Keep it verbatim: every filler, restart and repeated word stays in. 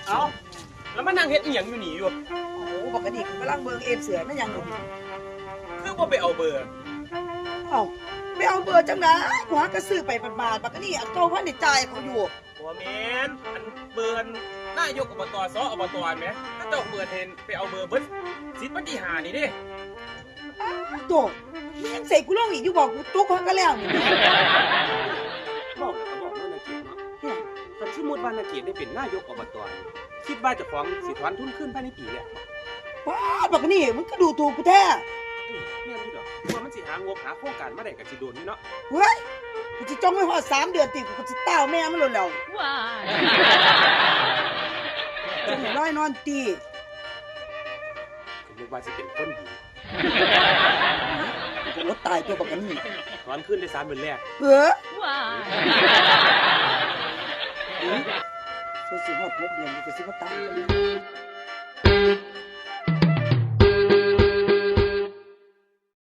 เอ้า แล้วมานั่งเฮ็ดอีหยังอยู่นี่อยู่ โอ้ บักกะนี่กูกำลังเบิ่งเอฟเสือมันหยังอยู่นี่ คือบ่ไปเอาเบอร์ เอ้า ไปเอาเบอร์จังได๋ กูหากะซื้อไปบาดๆ บักกะนี่อันเก่าพันได้จ่ายเขาอยู่ บ่แม่น อันเบอร์นายกอบต ส อบต แหม เขาเจ้าเปิดให้ไปเอาเบอร์เบิด สิทธิ์วันที่ห้านี่เด้ โต มึงยังใส่กูลงอีกอยู่บ่ กูจุกพักกันแล้วนี่ บอกแล้วก็บอกเนาะ นาเกตเนาะ เนี่ย คันสมมุติว่านาเกตได้เป็นนายกอบต คิดว่าเจ้าของสิถอนทุนคืนภายในปีแรกบ่ ว้า บักนี่ มึงก็ดูถูกกูแท้ อืม แม่นอยู่ดอก ว่ามันสิหางบหาโครงการมาได้ก็สิโดนอยู่เนาะ เฮ้ย กูสิจ้องไว้ฮอดสามเดือนติ กูก็สิต้าวแม่มันโลดแหล้ว ว้าย จั่งให้ลอยนอนติ ก็นึกว่าสิเป็นคนดี กูก็อดตายตัวบักอันนี้ ถอนคืนได้สามเดือนแรก เออ ว้าย เฮ้ย กูสิฮอดหกเดือน กูก็สิมาตาย